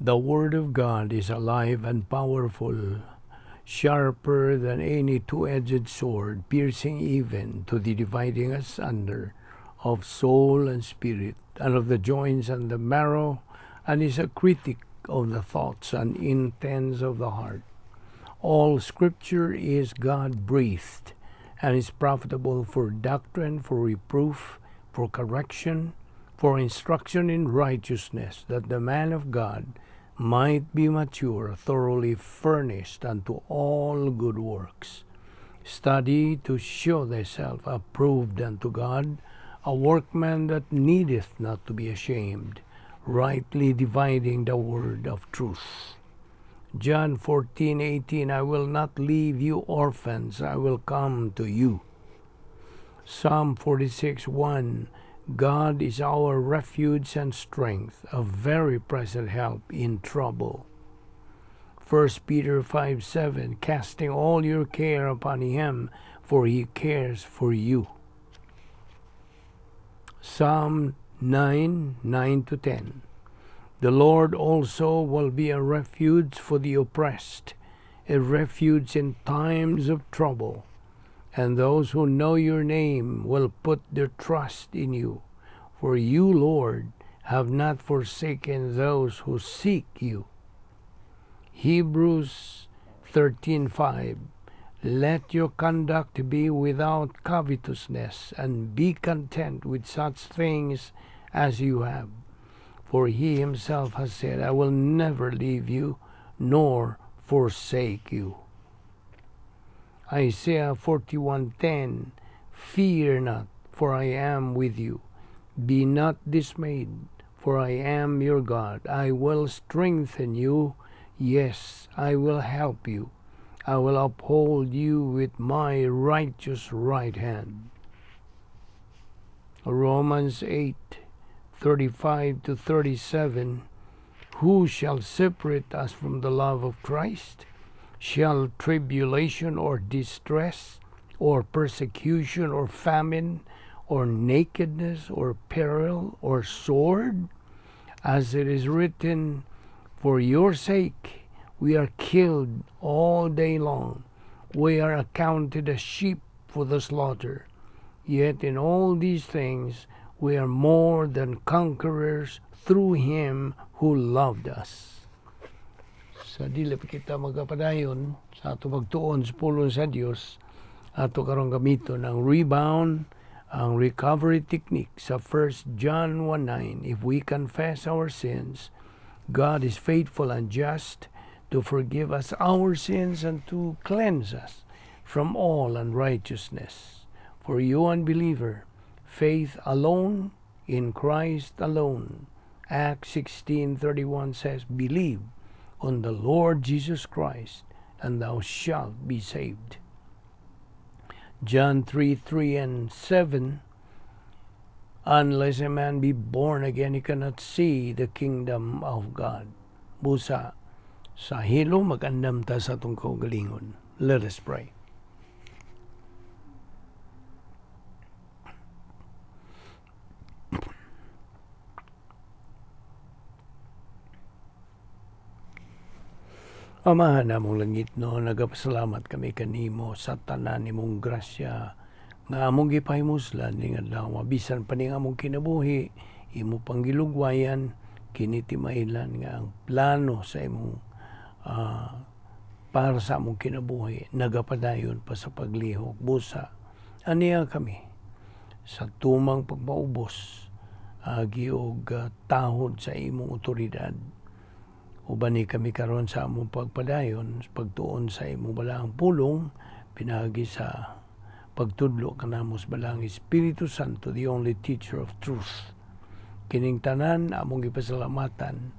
The Word of God is alive and powerful, sharper than any two-edged sword, piercing even to the dividing asunder of soul and spirit, and of the joints and the marrow, and is a critic of the thoughts and intents of the heart. All Scripture is God-breathed, and is profitable for doctrine, for reproof, for correction, for instruction in righteousness, that the man of God might be mature, thoroughly furnished unto all good works. Study to show thyself approved unto God, a workman that needeth not to be ashamed, rightly dividing the word of truth. John 14:18, I will not leave you orphans, I will come to you. Psalm 46:1, God is our refuge and strength, a very present help in trouble. 1 Peter 5:7, casting all your care upon him, for he cares for you. Psalm 9:9-10, The Lord also will be a refuge for the oppressed, a refuge in times of trouble. And those who know your name will put their trust in you. For you, Lord, have not forsaken those who seek you. Hebrews 13:5, Let your conduct be without covetousness, and be content with such things as you have. For he himself has said, I will never leave you nor forsake you. Isaiah 41:10, Fear not, for I am with you. Be not dismayed, for I am your God. I will strengthen you. Yes, I will help you. I will uphold you with my righteous right hand. Romans 8:35-37, Who shall separate us from the love of Christ? Shall tribulation or distress or persecution or famine or nakedness or peril or sword? As it is written, for your sake we are killed all day long. We are accounted as sheep for the slaughter. Yet in all these things we are more than conquerors through him who loved us. Sa dili pa kita magapadayon sa ato pagtuon sa pulong sa Dios, ato karong gamiton ang rebound, ang recovery technique sa 1 John 1:9. If we confess our sins, God is faithful and just to forgive us our sins and to cleanse us from all unrighteousness. For you, unbeliever, faith alone in Christ alone. Acts 16:31 says, believe on the Lord Jesus Christ, and thou shalt be saved. John 3:3 and 7, unless a man be born again, he cannot see the kingdom of God. Busa, sa hilo, mag-andam ta sa atong kaugalingon. Let us pray. Amahan namong langit no, nagapasalamat kami kanimo sa tanan nimong grasya nga among gipahimuslan ning adlaw, bisan pa ning among kinabuhi imo panggilugwayan kini timailan nga ang plano sa imong para sa among kinabuhi nagapadayon pa sa paglihok. Busa aniya kami sa tumang pagmaubos agi og tahod sa imong otoridad. Uban ni kami karon sa among pagpadayon, pagtuon sa imong balaang pulong, pinaagi sa pagtudlo kanamo sa balaang Espiritu Santo, the only teacher of truth. Kining tanan among gipasalamatan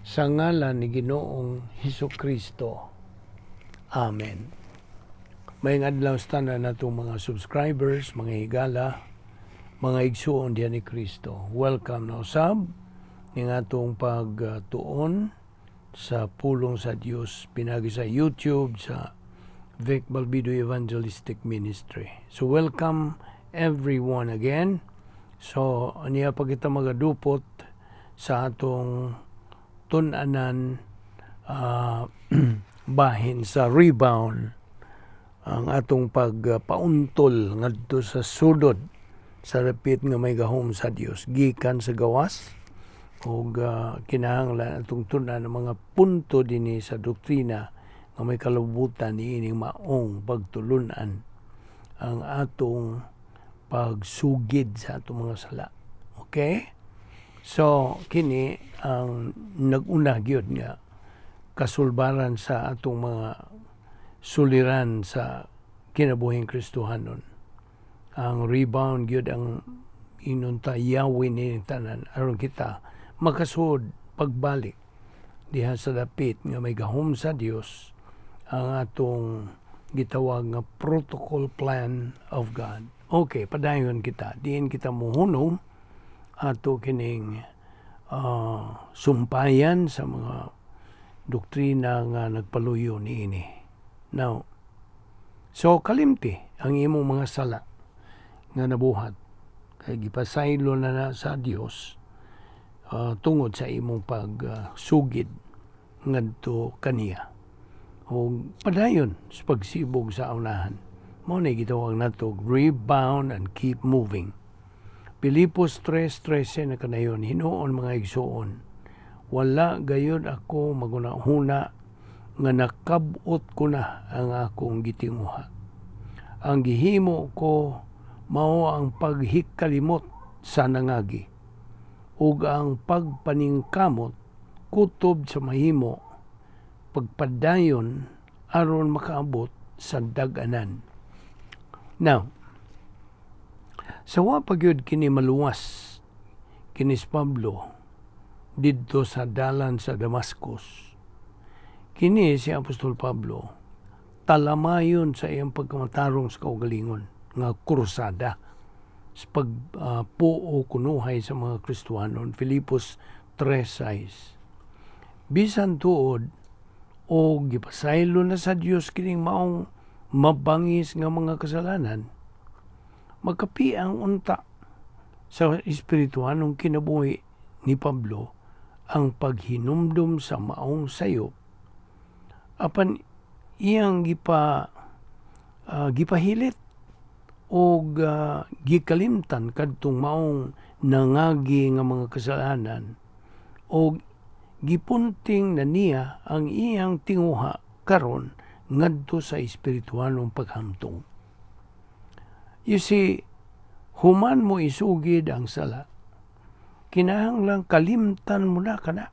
sa ngalan ni Ginoong Hesus Kristo. Amen. Maayong adlaw sa tanan natong mga subscribers, mga higala, mga igsuon diha ni Kristo. Welcome na usab ning atong pagtuon sa pulong sa Dios pinagi sa YouTube sa Vic Balbido Evangelistic Ministry. So welcome everyone again. So aniya pa kita magadupot sa atong tun-anan bahin sa rebound, ang atong pagpauntol ngadto sa sulod sa dapit nga may gahom sa Dios gikan sa gawas, ug kinahanglan atong tun-an ang mga punto dinhi sa doktrina nga may kalabutan niining maong pagtulunan ang atong pagsugid sa atong mga sala. Okay? So kini ang nag-una gyud nga kasulbaran sa atong mga suliran sa kinabuhing Kristohanon. Ang rebound gyud ang ingon ta yawin ni tanan aron kita makasuod pagbalik diha sa dapit nga may gahom sa Dios, ang atong gitawag nga protocol plan of God. Okay, padayon kita. Diin kita muhunong, ato kining sumpayan sa mga doktrina nga nagpaluyo niini. Now, so kalimti ang imong mga sala nga nabuhat kay gipasaylo na na sa Dios tungod sa imong pagsugid ngadto kaniya o padayon sa pagsibog sa unahan. Mao na gitawag nato rebound and keep moving. Pilipos 3:13 na kanayon, "Hinuon, mga igsuon, wala gayud ako magunahuna nga nakab-ot ko na ang akong gitinguha. Ang gihimo ko mao ang paghikalimot sa nangagi ug ang pagpaningkamot kutob sa mahimo pagpadayon aron makaabot sa dag-anan." Now, sa wa pa gyud kini maluwas kini si Pablo didto sa dalan sa Damascus. Kini si Apostol Pablo talamayon sa iyang pagkamatarong sa kaugalingon nga krusada sa pagpuo kunuhay sa mga Kristohanon, Filipos 3:6. Bisan tuod o gipasaylo na sa Dios kining maong mabangis nga mga kasalanan, magkapiang unta sa espirituhanong kinabuhi ni Pablo ang paghinumdum sa maong sayop, apan iyang gipahilit og gikalimtan kadtong maong nangagi nga mga kasalanan og gipunting na niya ang iyang tinguha karon ngadto sa espirituhanong paghamtong. You see, human mo isugid ang sala, kinahanglan kalimtan mo na kana.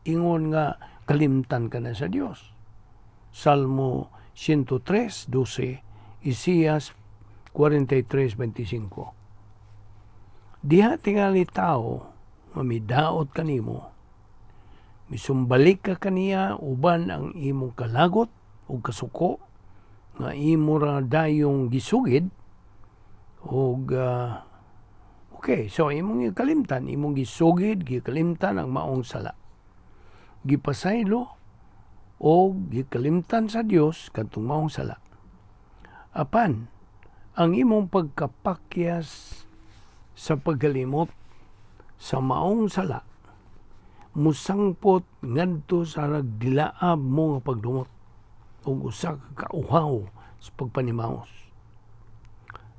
Ingon nga kalimtan ka na sa Dios. Salmo 103:12, Isaias 43:25. Diha tingali tao nga midaot kanimo, misumbalik ka kaniya uban ang imong kalagot o kasuko nga imo ra dayong gisugid og okay, so imong gikalimtan, imong gisugid, gikalimtan ang maong sala. Gipasaylo o gikalimtan sa Dios kadtong maong sala. Apan ang imong pagkapakyas sa pagkalimot sa maong sala musangpot ngadto sa nagdilaab mo nga pagdumot ug usa ka kauhaw sa pagpanimaos.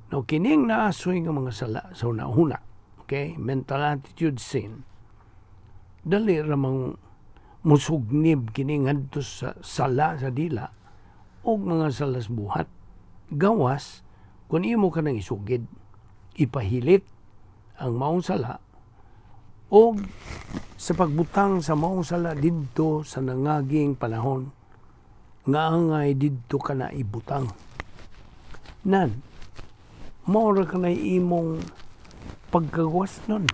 Now, kining naasoy nga mga sala sa una-una, okay, mental attitude sin, dali ra mang musugnib kini ngadto sa sala sa dila o mga sala sa buhat. Gawas kung imo ka nang isugid, ipahilit ang maong sala o sa pagbutang sa maong sala didto sa nangaging panahon nga angay didto ka na ibutang. Nan, mao ra ka na imong pagkagawas nun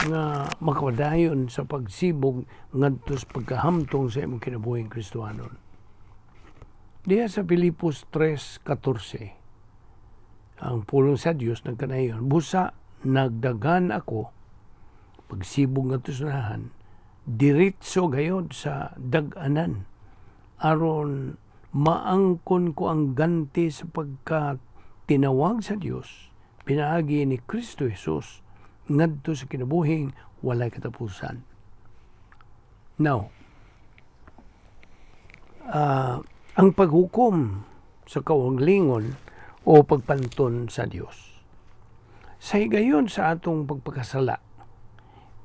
nga makapadayon sa pagsibog ngadto sa pagkahamtong sa imong kinabuhing Kristohanon. Diha sa Filipos 3:14, ang pulong sa Dios nagkanayon, "Busa nagdagan ako pagsibog ngadto sa unahan, diretso gayod sa dag-anan aron maangkon ko ang ganti sa pagka tinawag sa Dios pinaagi ni Kristo Jesus ngadto sa kinabuhing walay katapusan." Now, ang paghukom sa kaugalingon o pagpanton sa Dios. Sa higayon sa atong pagpakasala,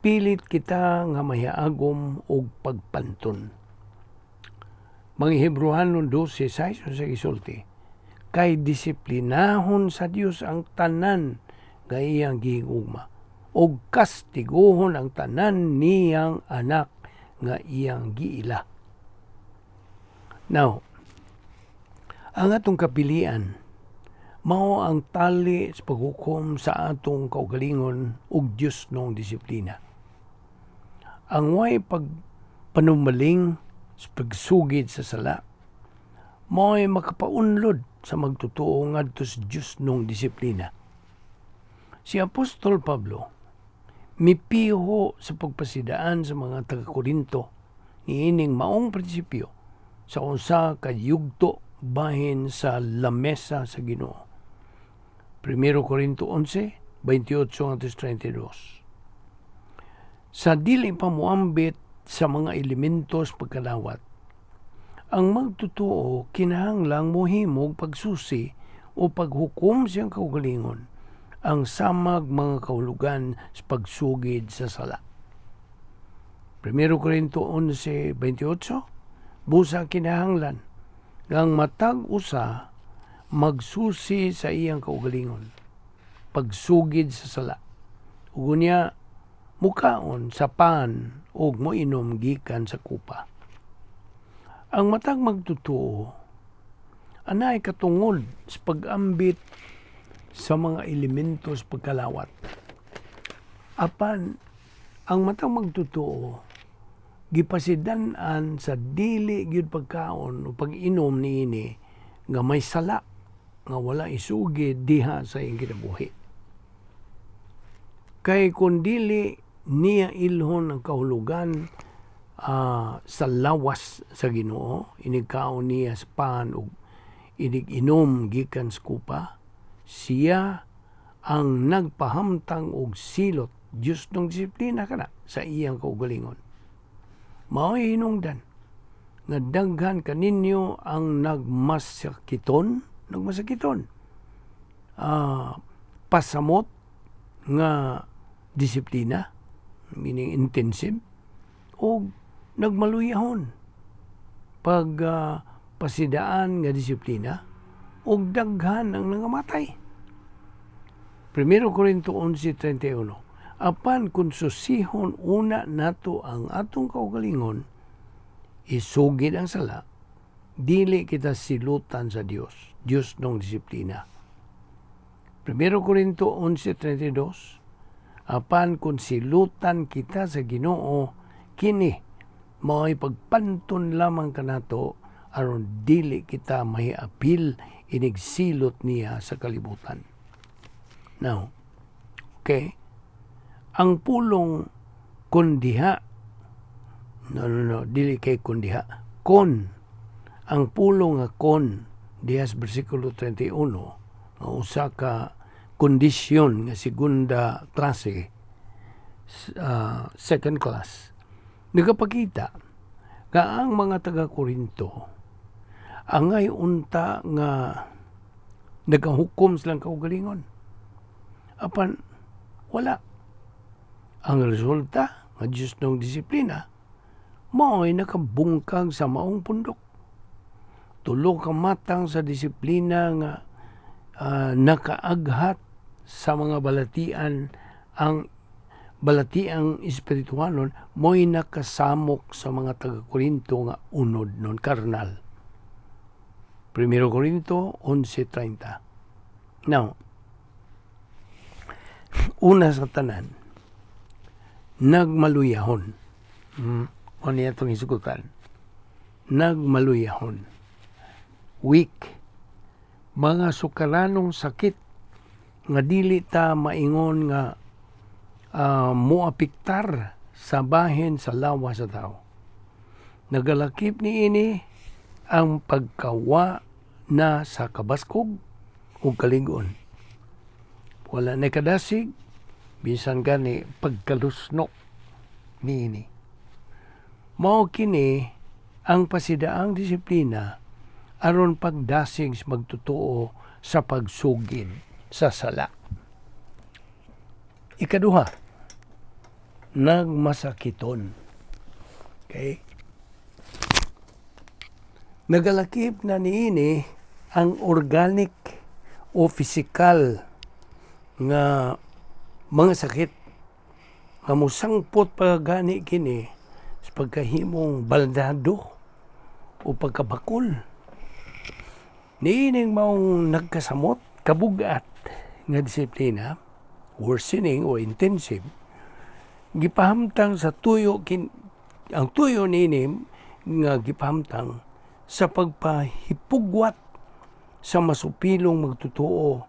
pilit kita nga mahiagom og pagpanton. Mga Hebreohanon 12:6 sa gisulti, kay disiplinahon sa Dios ang tanan nga iyang gihigugma og kastiguhon ang tanan niyang anak nga iyang giila. Now, ang atong kapilian mao ang tali sa paghukom sa atong kaugalingon ug Diosnong disiplina. Ang way pagpanumaling sa pagsugid sa sala mao'y makapaunlod sa magtotoo ngadto sa Diosnong disiplina. Si Apostol Pablo mipiho sa pagpasidaan sa mga taga-Korinto niining maong prinsipyo sa usa ka yugto bahin sa lamesa sa Ginoo. 1 Corinto 11, 28 ngadto 32. Sa dili pa moambit sa mga elementos pagkalawat, ang magtotoo kinahanglang mohimog pagsusi o paghukom siyang kaugalingon ang samag mga kahulugan sa pagsugid sa sala. 1 Corinto 11:28, busa kinahanglan nga ang matag usa magsusi sa iyang kaugalingon pagsugid sa sala ug unya mukaon sa pan ug moinom gikan sa kupa. Ang matag magtotoo anay katungod sa pag-ambit sa mga elementos pagkalawat. Apan ang matag magtotoo gipasidan-an sa dili gyud pagkaon o pag-inom niini nga may sala nga wala isugid diha sa iyang kinabuhi. Kay kung dili niya ilhon ang kahulugan sa lawas sa Ginoo, inig kaon niya sa pan ug inig inom gikan sa kupa, siya ang nagpahamtang og silot, Diosnong disiplina kana sa iyang kaugalingon. Mao'y hinungdan nga daghan kaninyo ang nagmasakiton, pasamot nga disiplina, meaning intensive, o nagmaluyahon pag pasidaan nga disiplina, og daghan ang nangamatay. 1 Corinto 11:31. Apan kung susihon una nato ang atong kaugalingon, isugid ang sala, dili kita silutan sa Dios, Diosnong disiplina. 1 Corinto 11:32. Apan kung silutan kita sa Ginoo, kini mao'y pagpanton lamang kanato aron dili kita mahiapil inigsilot niya sa kalibutan. Now, okay, ang pulong "kundiha", no, no, no, dili kay "kundiha", "kon", ang pulong nga "kon" diha sa bersikulo 31, nga usa ka kondisyon nga segunda klase, second class, nagapakita nga ang mga taga Korinto angay unta nga nagahukom silang kaugalingon, apan wala. Ang resulta nga Diosnong disiplina mao'y nakabungkag sa maong pundok. Tulo ka matang sa disiplina nga nakaaghat sa mga balatian, ang balatiang espiritualon, mo'y nakasamok sa mga taga-Korinto nga unod nun, karnal. 1 Corinto 11:30. Now, una sa tanan, nagmaluyahon. Ano itong hisugutan? Nagmaluyahon. Weak. Mga sukaranong sakit nga dili ta maingon nga moapektar sa bahin sa lawas sa tao. Nagalakip niini ang pagkawa na sa kabaskog ug kalig-on. Wala na kadasig, bisan gani pagkalusno niini. Mao kini ang pasidaang disiplina aron pagdasig sa magtotoo sa pagsugid sa sala. Ikaduha, nagmasakiton. Okay? Nagalakip na niini ang organic o physical nga mga sakit nga mosangpot pa gani kini sa pagkahimong baldado o pagkabakol. Niining maong nagkasamot, kabugat nga disiplina, worsening o intensive, gipahamtang sa tuyo ang tuyo niini nga gipahamtang sa pagpahipugwat sa masupilong magtotoo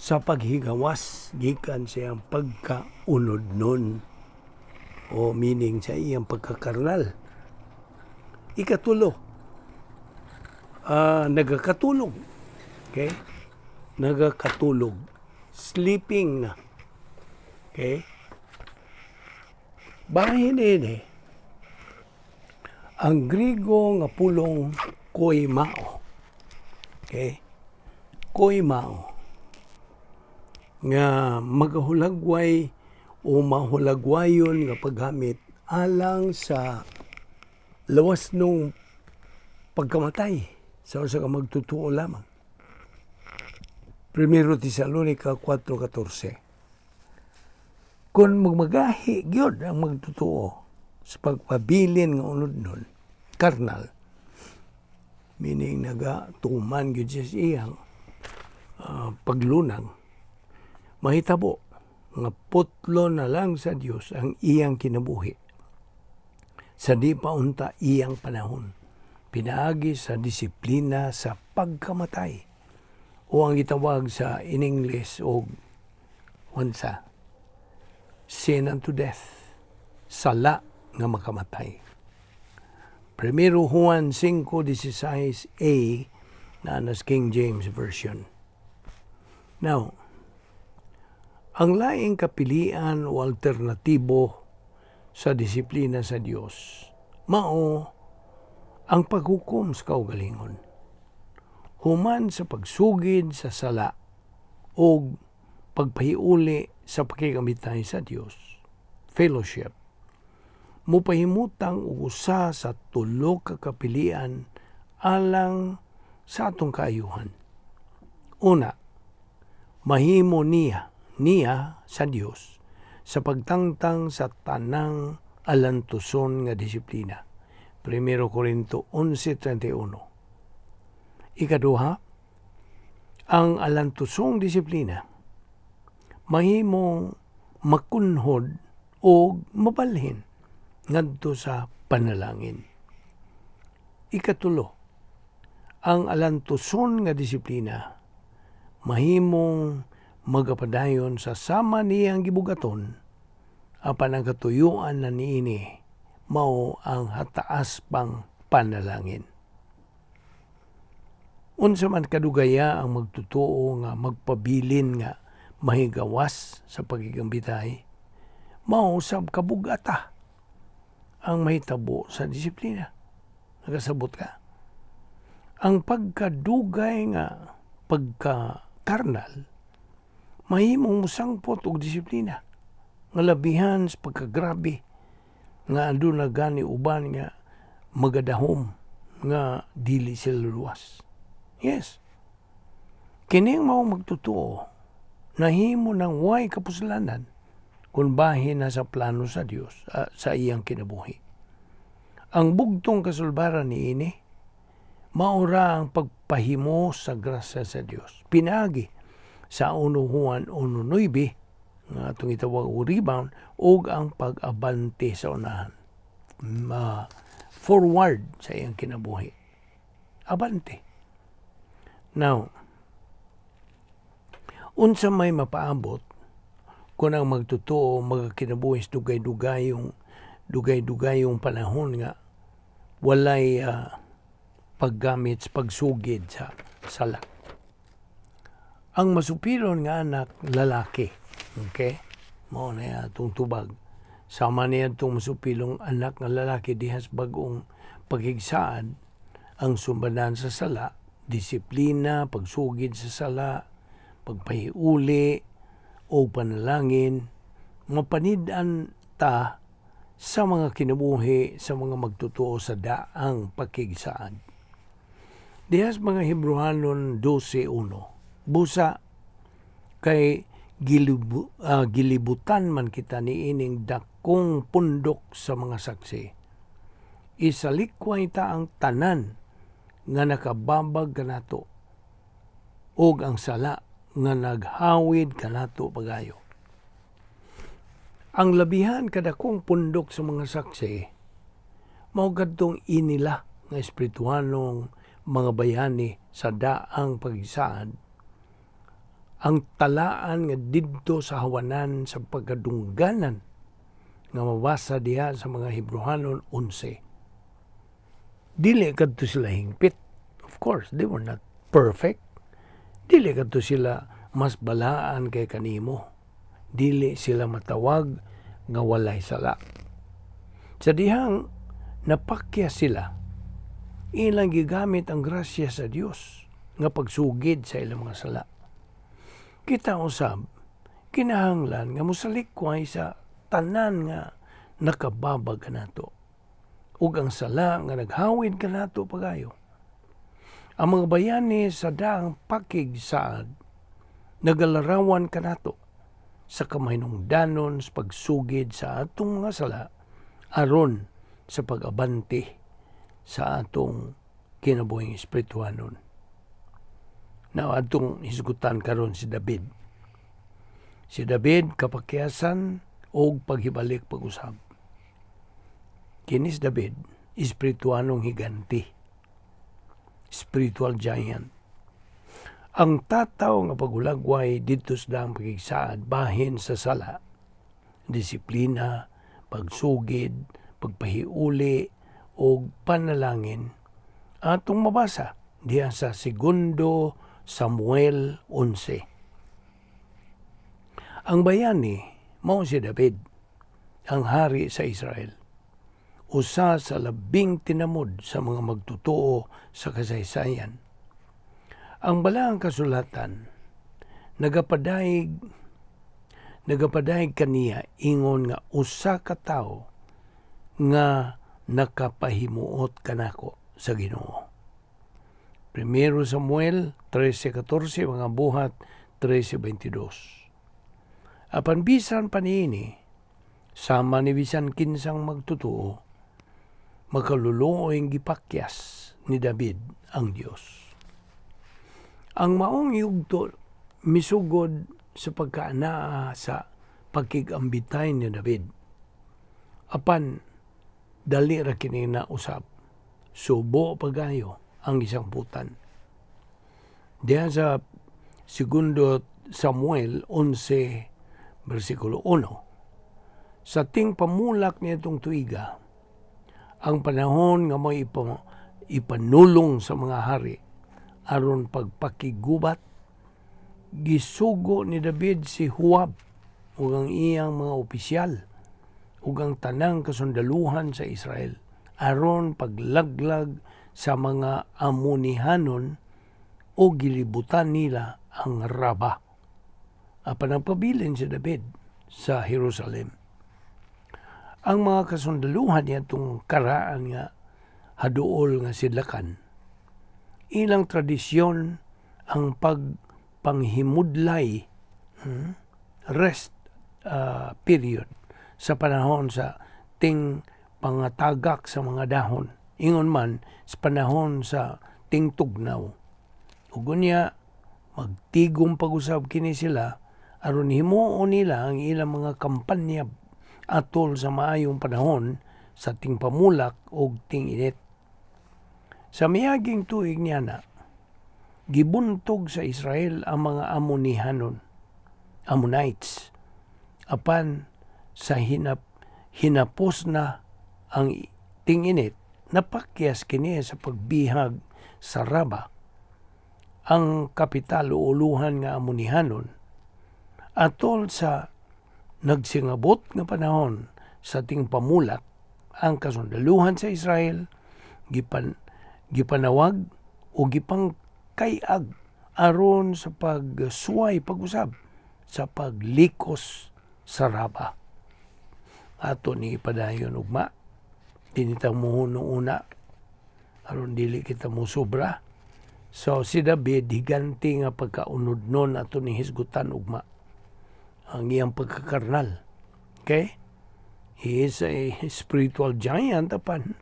sa paghigawas gikan sa iyang pagkaunodnon o meaning sa iyang pagkakarnal. Ikatulo, nagakatulog. Okay? Nagakatulog. Sleeping na. Okay? Bahin ini, ang Grigo nga pulong koimao. Okay? Koimao. Nga magahulagway o mahulagwayon nga paggamit alang sa lawas nung pagkamatay sa usa ka magtotoo lamang. Primero Tesalonica 4:14. Kung magmagahi gyud ang magtotoo sa pagpabilin nga unod nun, karnal, meaning naga tuman gyud siya sa iyang paglunang, mahitabo nga putlo na lang sa Dios ang iyang kinabuhi sa di pa unta iyang panahon, pinaagi sa disiplina sa pagkamatay o ang gitawag sa in English og unsa? Sin unto death, sala nga makamatay. Primero Juan 5:16a na nas King James Version. Now, ang laing kapilian o alternatibo sa disiplina sa Dios mao ang paghukom sa kaugalingon. Human sa pagsugid sa sala o pagpahiuli sa pakigamitay sa Dios, fellowship, mupahimutang og usa sa tulo ka kapilian alang sa atong kaayuhan. Una, mahimo niya niya sa Dios sa pagtangtang sa tanang alantuson nga disiplina. 1 Corinto 11:31. Ikaduha, ang alantusong disiplina mahimong makunhod o mabalhin ngadto sa panalangin. Ikatulo, ang alantuson nga disiplina mahimong magapadayon sa sama niyang gibugaton, apan ang katuyuan na niini mao ang hataas pang panalangin. Unsa man kadugaya ang magtotoo nga magpabilin nga mahigawas sa pagigambitay, mao sab kabugata ang mahitabo sa disiplina. Nakasabot ka? Ang pagkadugay nga pagka-karnal mahimong mosangpot og disiplina nga labihan sa pagkagrabe nga aduna gani uban nga magadahom nga dili sila luwas. Yes. Kining mao magtotoo nahimo ng way kapuslanan kung bahin na sa plano sa Dios sa iyang kinabuhi. Ang bugtong kasulbaran niini maura ang pagpahimo sa grasya sa Dios. Pinaagi sa 1 Juan 1:9 nga atong itawag og rebound ug ang pag-abante sa unahan. Ma forward sa iyang kinabuhi. Abante. Now, unsa may mapaabot kung ang magtotoo magakinabuhi sa dugay-dugayong panahon nga walay paggamit sa pagsugid sa sala? Ang masupilon nga anak lalaki, okay? Mao na atong tubag sa Sama niadtong masupilong anak nga lalaki diha sa Bag-ong Pakigsaad, ang sumbanan sa sala, disiplina, pagsugid sa sala, pagpahiuli, o panalangin, mapanid-an ta sa mga kinabuhi sa mga magtotoo sa daang pakigsaad. Diha sa mga Hebreohanon 12:1, busa kay gilibutan man kita niining dakong pundok sa mga saksi, isalikway ta ang tanan nga nakababag kanato ug ang sala nga naghawid kanato pagayo. Ang labihan kadakong pundok sa mga saksi mao kadtong inila nga espirituhanong mga bayani sa daang pagsaad, ang talaan nga didto sa hawanan sa pagkadungganan nga mabasa diha sa mga Hebreohanon 11. Dili kadto sila hingpit. Of course, they were not perfect. Dili kadto sila mas balaan kay kanimo. Dili sila matawag nga walay sala. Sa dihang napakya sila, ilang gigamit ang grasya sa Dios nga pagsugid sa ilang mga sala. Kita usab, kinahanglan nga mosalikway sa tanan nga nakababag kanato ug ang sala nga naghawid kanato pagayo. Ang mga bayani sa daang pakigsaad nagalarawan kanato sa kamahinungdanon sa pagsugid sa atong mga sala aron sa pag-abante sa atong kinabuhing espirituhanon. Now, atong hisgutan karon si David. Si David, kapakyasan og paghibalik pag-usab. Kini si David, espirituhanong higante. Spiritual giant. Ang tataw nga paghulagway didto sa daang pakigsaad bahin sa sala, disiplina, pagsugid, pagpahiuli, o panalangin, atong mabasa diha sa Segundo Samuel 11. Ang bayani mao si David, ang hari sa Israel. Usa sa labing tinamod sa mga magtotoo sa kasaysayan. Ang Balaang Kasulatan nagapadayag kaniya ingon nga usa ka tawo nga nakapahimuot kanako sa Ginoo. Primero Samuel 13:14, Mga Buhat 13:22. Apan bisan pa niini, sama ni bisan kinsang magtotoo, makaluluoy gipakyas ni David ang Dios. Ang maong yugto misugod sa pagkaanaa sa pagkig-ambitay ni David. Apan dali ra kini na usab. Subo pagayo ang gisangputan. Diha sa Segundo Samuel 11 versikulo 1. Sa ting pamulak niadtong tuiga, ang panahon nga may ipanulong sa mga hari aron pagpakigubat, gisugo ni David si Joab ug ang iyang mga opisyal ug ang tanang kasundaluhan sa Israel aron paglaglag sa mga Amonihanon o gilibutan nila ang Raba. Apan nagpabilin si David sa Jerusalem. Ang mga kasundaluhan niadtong karaan nga haduol nga sidlakan, ilang tradisyon ang pagpanghimudlay, rest period sa panahon sa ting pangatagak sa mga dahon. Ingon man sa panahon sa tingtugnaw. Ug unya magtigom pag-usab kini sila aron himuon nila ang ilang mga kampanya atol sa maayong panahon sa tingpamulak og ting-init. Sa miaging tuig niya na, gibuntog sa Israel ang mga Amonihanon, Ammonites, apan sa hinapos na ang ting-init, napakyas kini sa pagbihag sa Raba, ang kapital o uluhan nga Amonihanon, atol sa nagsingabot nga panahon. Sa tingpamulak, ang kasundaluhan sa Israel gipanawag o gipangkay-ag aron sa pagsuway pag-usab sa paglikos sa Raba. Ato ni ipadayon ugma. Dinhi ta muhuna aron dili kita mo sobra. So si David, higante nga pagkaunodnon, ato ni hisgutan ugma ang iyang pagkakarnal. Okay? He is a spiritual giant, apan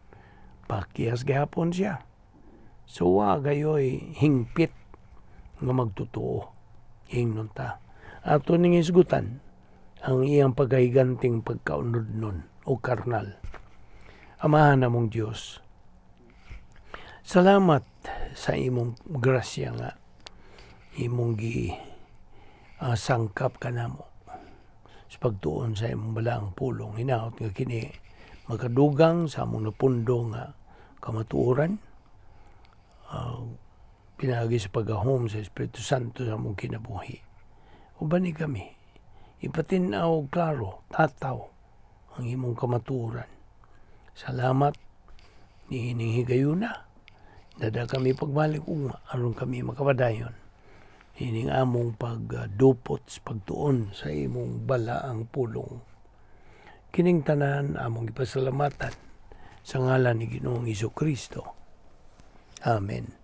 pakyas gihapon siya. So wa gayoy hingpit nga magtotoo. Ingnon ta. Ato ning hisgutan ang iyang pagkahiganting pagkaunodnon o karnal. Amahan namong Dios, salamat sa imong grasya nga imong gi sangkap kanamo sa pagtuon sa imong balaang pulong. Hinaot nga kini makadugang sa among napundo nga kamatuoran pinaagi sa paggahom sa Espiritu Santo sa among kinabuhi. Uban ni kami. Ipatin-aw klaro, tataw ang imong kamatuoran. Salamat niining higayuna. Dada kami pagbalik ugma aron kami makapadayon ining among pagdupot sa pagtuon sa imong balaang pulong. Kining tanan among ipasalamatan sa ngalan ni Ginoong Kristo. Amen.